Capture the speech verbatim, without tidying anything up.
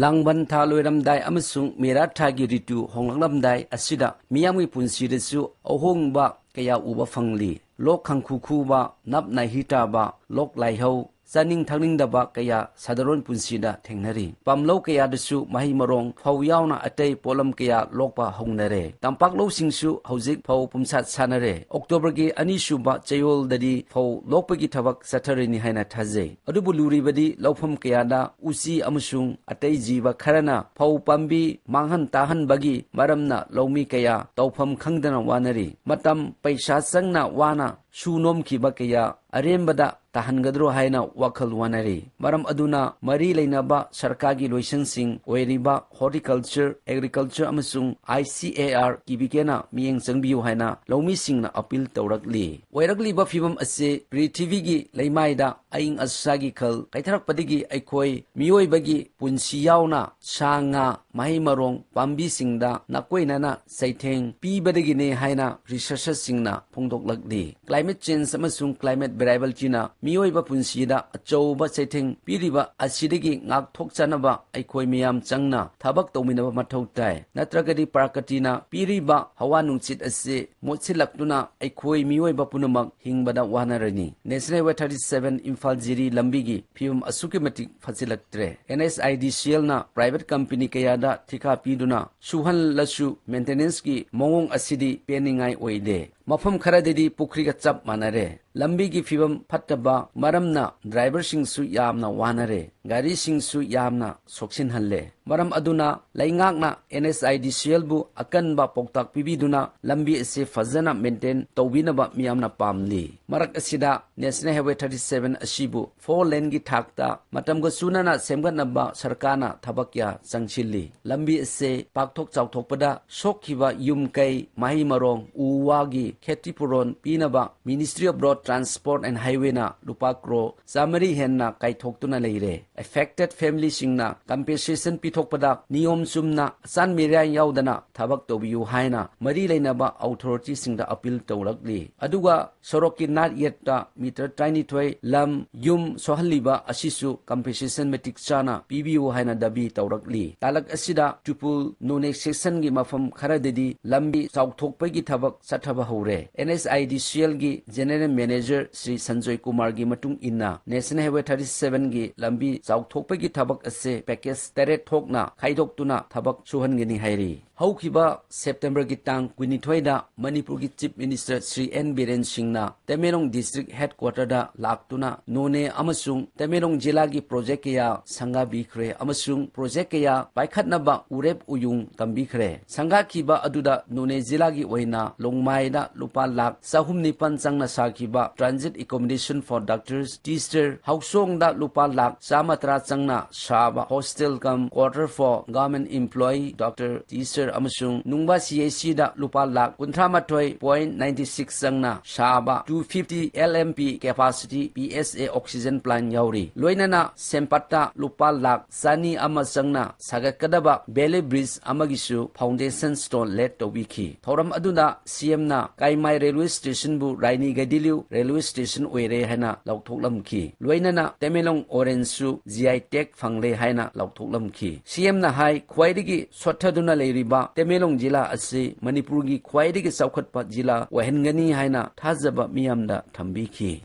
ꯂꯥꯡꯕꯟ ꯊꯥ ꯂꯣꯏꯔꯝꯗꯥꯏ ꯑꯃꯁꯨꯡ ꯃꯦꯔꯥ ꯊꯥꯒꯤ ꯔꯤꯇꯨ ꯍꯣꯡꯂꯛꯂꯝꯗꯥꯏ ꯑꯁꯤꯗ ꯃꯤꯌꯥꯝꯒꯤ ꯄꯨꯟꯁꯤꯗꯁꯨ ꯑꯍꯣꯡꯕ ꯀꯌꯥ ꯎꯕ ꯐꯪꯂꯤ꯫ ꯂꯣꯛ ꯈꯪꯈꯨ ꯈꯨꯕ, ꯅꯞ ꯅꯥꯏꯍꯤ ꯇꯥꯕ, ꯂꯣꯛ ꯂꯥꯏꯍꯧ, ꯆꯥꯅꯤꯡ ꯊꯛꯅꯤꯡꯗꯕ ꯀꯌꯥ ꯁꯥꯗꯥꯔꯣꯟ ꯄꯨꯟꯁꯤꯗ ꯊꯦꯡꯅꯔꯤ꯫ ꯄꯥꯝꯂꯧ ꯀꯌꯥꯗꯁꯨ ꯃꯍꯩ ꯃꯔꯣꯡ, ꯐꯧ ꯌꯥꯎꯅ ꯑꯇꯩ ꯄꯣꯠꯂꯝ ꯀꯌꯥ ꯂꯣꯛꯄ ꯍꯧꯅꯔꯦ꯫ ꯇꯝꯄꯥꯛ ꯂꯧꯁꯤꯡꯁꯨ ꯍꯧꯖꯤꯛ ꯐꯧ ꯄꯨꯝꯁꯥꯠ ꯁꯥꯅꯔꯦ꯫ ꯑꯣꯛꯇꯣꯕꯔꯒꯤ ꯑꯅꯤꯁꯨꯕ ꯆꯌꯣꯜꯗꯗꯤ ꯐꯧ ꯂꯣꯛꯄꯒꯤ ꯊꯕꯛ ꯆꯠꯊꯔꯅꯤ ꯍꯥꯏꯅ ꯊꯥꯖꯩ꯫ ꯑꯗꯨꯕꯨ ꯂꯨꯔꯤꯕꯗꯤ ꯂꯧꯐꯝ ꯀꯌꯥꯗ ꯎꯆꯤ ꯑꯃꯁꯨꯡ ꯑꯇꯩ ꯖꯤꯕ ꯈꯔꯅ ꯐꯧ ꯄꯥꯝꯕꯤ ꯃꯥꯡꯍꯟ ꯇꯥꯍꯟꯕꯒꯤ ꯃꯔꯝꯅ ꯂꯧꯃꯤ ꯀꯌꯥ ꯇꯧꯐꯝ ꯈꯪꯗꯅ ꯋꯥꯅꯔꯤ꯫ ꯃꯇꯝ, ꯄꯩꯁꯥ ꯆꯪꯅ ꯋꯥꯅ ꯁꯨ ꯅꯣꯝꯈꯤꯕ ꯀꯌꯥ ꯑꯔꯦꯝꯕꯗ ꯇꯥꯍꯟꯒꯗ꯭ꯔꯣ ꯍꯥꯏꯅ ꯋꯥꯈꯜ ꯋꯥꯅꯔꯤ꯫ ꯃꯔꯝ ꯑꯗꯨꯅ ꯃꯔꯤ ꯂꯩꯅꯕ ꯁꯔꯀꯥꯔꯒꯤ ꯂꯣꯏꯁꯪꯁꯤꯡ ꯑꯣꯏꯔꯤꯕ Horticulture, Agriculture ꯑꯃꯁꯨꯡ I C A R, ꯀꯤꯕꯤꯀꯦꯅ ꯃꯤꯠꯌꯦꯡ ꯆꯪꯕꯤꯌꯨ ꯍꯥꯏꯅ ꯂꯧꯃꯤꯁꯤꯡꯅ ꯑꯄꯤꯜ ꯇꯧꯔꯛꯂꯤ꯫ ꯑꯣꯏꯔꯛꯂꯤꯕ ꯐꯤꯕꯝ ꯑꯁꯤ ꯄ꯭ꯔꯤꯊꯤꯕꯤꯒꯤ ꯂꯩꯃꯥꯏꯗ ꯑꯏꯪ ꯑꯁꯥꯒꯤ ꯈꯜ ꯀꯥꯏꯊꯔꯛꯄꯗꯒꯤ ꯑꯩꯈꯣꯏ ꯃꯤꯑꯣꯏꯕꯒꯤ ꯄꯨꯟꯁꯤ ꯌꯥꯎꯅ ꯁꯥ ꯉꯥ, ꯃꯍꯩ ꯃꯔꯣꯡ, ꯄꯥꯝꯕꯤꯁꯤꯡꯗ ꯅꯥꯀꯣꯏꯅꯅ ꯆꯩꯊꯦꯡ ꯄꯤꯕꯗꯒꯤꯅꯤ ꯍꯥꯏꯅ ꯔꯤꯁꯔꯆꯔꯁꯤꯡꯅ ꯐꯣꯡꯗꯣꯛꯂꯛꯂꯤ꯫ Climate change ꯑꯃꯁꯨꯡ climate variabilityꯅ ꯃꯤꯑꯣꯏꯕ ꯄꯨꯟꯁꯤꯗ ꯑꯆꯧꯕ ꯆꯩꯊꯦꯡ ꯄꯤꯔꯤꯕ ꯑꯁꯤꯗꯒꯤ ꯉꯥꯛꯊꯣꯛꯆꯅꯕ ꯑꯩꯈꯣꯏ ꯃꯤꯌꯥꯝ ꯆꯪꯅ ꯊꯕꯛ ꯇꯧꯃꯤꯟꯅꯕ ꯃꯊꯧ ꯇꯥꯏ꯫ ꯅꯠꯇ꯭ꯔꯒꯗꯤ ꯄ꯭ꯔꯀ꯭ꯔꯇꯤꯅ ꯄꯤꯔꯤꯕ ꯍꯋꯥ ꯅꯨꯡꯁꯤꯠ ꯑꯁꯤ ꯃꯣꯠꯁꯤꯜꯂꯛꯇꯨꯅ ꯑꯩꯈꯣꯏ ꯃꯤꯑꯣꯏꯕ ꯄꯨꯝꯅꯃꯛ ꯍꯤꯡꯕꯗ ꯋꯥꯅꯔꯅꯤ꯫ National Highway thirty seven Imphal ꯖꯤꯔꯤ ꯂꯝꯕꯤꯒꯤ ꯐꯤꯕꯝ ꯑꯁꯨꯛꯀꯤ ꯃꯇꯤꯛ ꯐꯠꯆꯤꯜꯂꯛꯇ꯭ꯔꯦ꯫ N H I D C Lꯅ private company ꯀꯌꯥꯗ ꯊꯤꯀꯥ ꯄꯤꯗꯨꯅ ꯁꯨꯍꯜꯂꯁꯨ maintenanceꯀꯤ ꯃꯑꯣꯡ ꯑꯁꯤꯗꯤ ꯄꯦꯟꯅꯤꯡꯉꯥꯏ ꯑꯣꯏꯗꯦ꯫ ꯃꯐꯝ ꯈꯔꯗꯗꯤ ꯄꯨꯈ꯭ꯔꯤꯒ ꯆꯞ ꯃꯥꯟꯅꯔꯦ꯫ ꯂꯝꯕꯤꯒꯤ ꯐꯤꯕꯝ ꯐꯠꯇꯕ ꯃꯔꯝꯅ driverꯁꯤꯡꯁꯨ ꯌꯥꯝꯅ ꯋꯥꯅꯔꯦ꯫ ꯒꯥꯔꯤꯁꯤꯡꯁꯨ ꯌꯥꯝꯅ ꯁꯣꯛꯁꯤꯟꯍꯜꯂꯦ꯫ ꯃꯔꯝ ꯑꯗꯨꯅ ꯂꯩꯉꯥꯛꯅ N H I D C Lꯕꯨ ꯑꯀꯟꯕ ꯄꯥꯎꯇꯥꯛ ꯄꯤꯕꯤꯗꯨꯅ ꯂꯝꯕꯤ ꯑꯁꯤ ꯐꯖꯅ maintain ꯇꯧꯕꯤꯅꯕ ꯃꯤꯌꯥꯝꯅ ꯄꯥꯝꯂꯤ꯫ ꯃꯔꯛ ꯑꯁꯤꯗ National Highway thirty seven ꯑꯁꯤꯕꯨ four laneꯒꯤ ꯊꯥꯛꯇ ꯃꯇꯝꯒ ꯆꯨꯅꯅ ꯁꯦꯝꯒꯠꯅꯕ ꯁꯔꯀꯥꯔꯅ ꯊꯕꯛ ꯀꯌꯥ ꯆꯪꯁꯤꯜꯂꯤ꯫ ꯂꯝꯕꯤ ꯑꯁꯤ ꯄꯥꯛꯊꯣꯛ ꯆꯥꯎꯊꯣꯛꯄꯗ ꯁꯣꯛꯈꯤꯕ ꯌꯨꯝ ꯀꯩ, ꯃꯍꯩ ꯃꯔꯣꯡ, ꯎ ꯋꯥꯒꯤ ꯈꯦꯇꯤ ꯄꯨꯔꯣꯟ ꯄꯤꯅꯕ Ministry of Road Transport and Highwayꯅ ꯂꯨꯄꯥ ꯀ꯭ꯔꯣꯔ ꯆꯥꯃꯔꯤ ꯍꯦꯟꯅ ꯀꯥꯏꯊꯣꯛꯇꯨꯅ ꯂꯩꯔꯦ꯫ Affected familyꯁꯤꯡꯅ compensation ꯄꯤꯊꯣꯛꯄꯗ ꯅꯤꯌꯣꯝ ꯆꯨꯝꯅ ꯑꯆꯥꯟ ꯃꯤꯔꯥꯏ ꯌꯥꯎꯗꯅ ꯊꯕꯛ ꯇꯧꯕꯤꯌꯨ ꯍꯥꯏꯅ ꯃꯔꯤ ꯂꯩꯅꯕ authorityꯁꯤꯡꯗ appeal ꯇꯧꯔꯛꯂꯤ꯫ ꯑꯗꯨꯒ ꯁꯣꯔꯣꯛꯀꯤ ꯅꯥꯠ ꯌꯦꯠꯇ meter ꯇꯔꯥꯅꯤꯊꯣꯏ ꯂꯝ ꯌꯨꯝ ꯁꯣꯛꯍꯜꯂꯤꯕ ꯑꯁꯤꯁꯨ compensation ꯃꯇꯤꯛ ꯆꯥꯅ ꯄꯤꯕꯤꯌꯨ ꯍꯥꯏꯅ ꯗꯥꯕꯤ ꯇꯧꯔꯛꯂꯤ꯫ ꯇꯥꯂꯛ ꯑꯁꯤꯗ ꯇꯨꯄꯨꯜ ꯅꯣꯅꯦ sectionꯒꯤ ꯃꯐꯝ ꯈꯔꯗꯗꯤ ꯂꯝꯕꯤ ꯆꯥꯎꯊꯣꯛꯄꯒꯤ ꯊꯕꯛ ꯆꯠꯊꯕ ꯍꯧꯔꯦ꯫ NHIDCLꯒꯤ general manager ꯁ꯭ꯔꯤ ꯁꯟꯖꯣꯏ ꯀꯨꯃꯥꯔꯒꯤ ꯃꯇꯨꯡ ꯏꯟꯅ, National Highway thirty sevenꯒꯤ ꯂꯝꯕꯤ ꯆꯥꯎꯊꯣꯛꯄꯒꯤ ꯊꯕꯛ ꯑꯁꯤ package ꯇꯔꯦꯠ ꯊꯣꯛꯅ ꯈꯥꯏꯗꯣꯛꯇꯨꯅ ꯊꯕꯛ ꯁꯨꯍꯟꯒꯅꯤ ꯍꯥꯏꯔꯤ꯫ ꯍꯧꯈꯤꯕ Septemberꯒꯤ ꯇꯥꯡ ꯀꯨꯟꯅꯤꯊꯣꯏꯗ ꯃꯅꯤꯄꯨꯔꯒꯤ Chief Minister Shri N Biren ꯁꯤꯡꯅ ꯇꯃꯦꯡꯂꯣꯡ district headquarterꯗ ꯂꯥꯛꯇꯨꯅ ꯅꯣꯅꯦ ꯑꯃꯁꯨꯡ ꯇꯃꯦꯡꯂꯣꯡ ꯖꯤꯂꯥꯒꯤ project ꯀꯌꯥ ꯁꯪꯒꯥꯕꯤꯈ꯭ꯔꯦ ꯑꯃꯁꯨꯡ project ꯀꯌꯥ ꯄꯥꯏꯈꯠꯅꯕ ꯎꯔꯦꯞ ꯎꯌꯨꯡ ꯇꯝꯕꯤꯈ꯭ꯔꯦ꯫ ꯁꯪꯒꯥꯈꯤꯕ ꯑꯗꯨꯗ ꯅꯣꯅꯦ ꯖꯤꯂꯥꯒꯤ ꯑꯣꯏꯅ ꯂꯣꯡꯃꯥꯏꯗ ꯂꯨꯄꯥ ꯂꯥꯈ ꯆꯍꯨꯝ ꯅꯤꯄꯥꯟ ꯆꯪꯅ ꯁꯥꯈꯤꯕ transit accommodation for doctors, teacher, ꯍꯥꯎꯁꯣꯡꯗ ꯂꯨꯄꯥ ꯂꯥꯈ ꯆꯥꯝꯃ ꯇꯔꯥ ꯆꯪꯅ ꯁꯥꯕ hostel cum quarter for government employee, doctor, teacher ꯑꯃꯁꯨꯡ ꯅꯨꯡꯕ CHCꯗ ꯂꯨꯄꯥ ꯂꯥꯈ ꯀꯨꯟꯊ꯭ꯔꯥ ꯃꯥꯊꯣꯏ point nine six ꯆꯪꯅ ꯁꯥꯕ two fifty LMP capacity PSA oxygen plant ꯌꯥꯎꯔꯤ꯫ ꯂꯣꯏꯅꯅ ꯁꯦꯝꯄꯠꯇ ꯂꯨꯄꯥ ꯂꯥꯈ ꯆꯅꯤ ꯑꯃ ꯆꯪꯅ ꯁꯥꯒꯠꯀꯗꯕ Bailey Bridge ꯑꯃꯒꯤꯁꯨ foundation stone laid ꯇꯧꯕꯤꯈꯤ꯫ ꯊꯧꯔꯝ ꯑꯗꯨꯗ CMꯅ ꯀꯥꯏꯃꯥꯏ railway stationꯕꯨ ꯔꯥꯏꯅꯤ ꯒꯥꯏꯗꯤꯟꯂꯤꯌꯨ railway station ꯑꯣꯏꯔꯦ ꯍꯥꯏꯅ ꯂꯥꯎꯊꯣꯛꯂꯝꯈꯤ꯫ ꯂꯣꯏꯅꯅ ꯇꯃꯦꯡꯂꯣꯡ orangeꯁꯨ GI tag ꯐꯪꯂꯦ ꯍꯥꯏꯅ ꯂꯥꯎꯊꯣꯛꯂꯝꯈꯤ꯫ CMꯅ ꯍꯥꯏ, ꯈ꯭ꯋꯥꯏꯗꯒꯤ ꯁꯣꯠꯊꯗꯨꯅ ꯂꯩꯔꯤꯕ ꯇꯃꯦꯡꯂꯣꯡ ꯖꯤꯂꯥ ꯑꯁꯤ ꯃꯅꯤꯄꯨꯔꯒꯤ ꯈ꯭ꯋꯥꯏꯗꯒꯤ ꯆꯥꯎꯈꯠꯄ ꯖꯤꯂꯥ ꯑꯣꯏꯍꯟꯒꯅꯤ ꯍꯥꯏꯅ ꯊꯥꯖꯕ ꯃꯤꯌꯥꯝꯗ ꯊꯝꯕꯤꯈꯤ꯫